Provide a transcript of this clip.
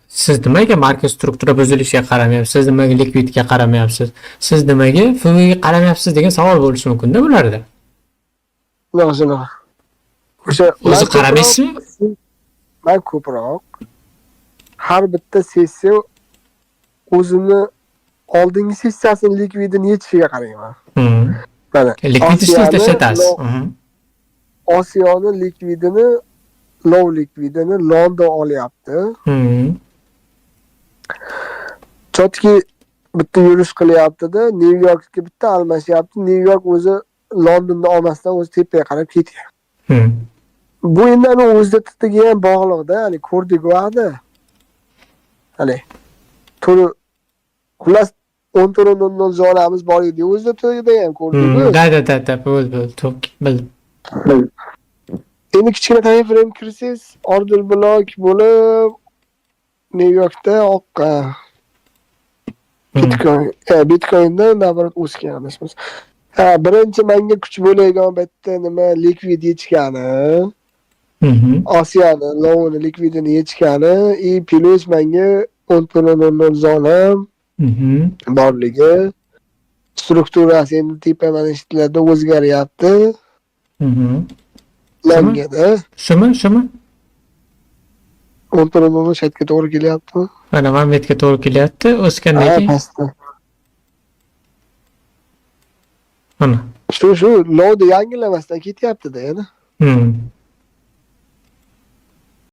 Siz nimaga market struktura buzilishiga qaramayapsiz, nimaga likvidga qaramayapsiz, siz nimaga FVGga qaramayapsiz degan savol bo'lishi mumkin-da bularda. Shunaqa, shunaqa. O'sha O'zi man ko'proq qaramaysizmi? Man ko'proq har bitta sessiya o'zini oldingi sessiyasini likvidini yechishiga qarayman. Mana Likvid Osiyoni ishlatasiz. Osiyoni likvidini, low likvidini London olyapti. Чётко bitta yurish qilyapti-da, Nyu Yorkka bitta almashyapti. Nyu York o'zi Londonni olmasdan o'zi tepaga qarab ketyapti. Bu endi ana o'zida ham bog'liqda, hali ko'rdik u vaqtda. Hali to'g'ri, xullas, 14:00 zonamiz bor edi. O'zida ham ko'rdik. Да, да, да, да, bo'ldi, bo'ldi, to'p, bildim. Endi kichkina time frame kirsangiz, order block bo'lib Nyu Yorkda oqqan. Bitcoinda наоборот o'sgan, adashmasam. Ha, birinchi menga kuch bo'ladigan bitta nima, likvid yechgani, Osiyoni lowini likvidini yechgani и плюс menga 14:00 zonam borligi, strukturasi endi tepa mana shu o'zgaryapti. Longada. Shumi, shumi? 14:00 shatga to'g'ri kelyapti. Mana momentga to'g'ri kelyapti. O'sgandan Ha, keyin pastda. Mana. Shu lowni yangilamasdan ketyapti-da yana.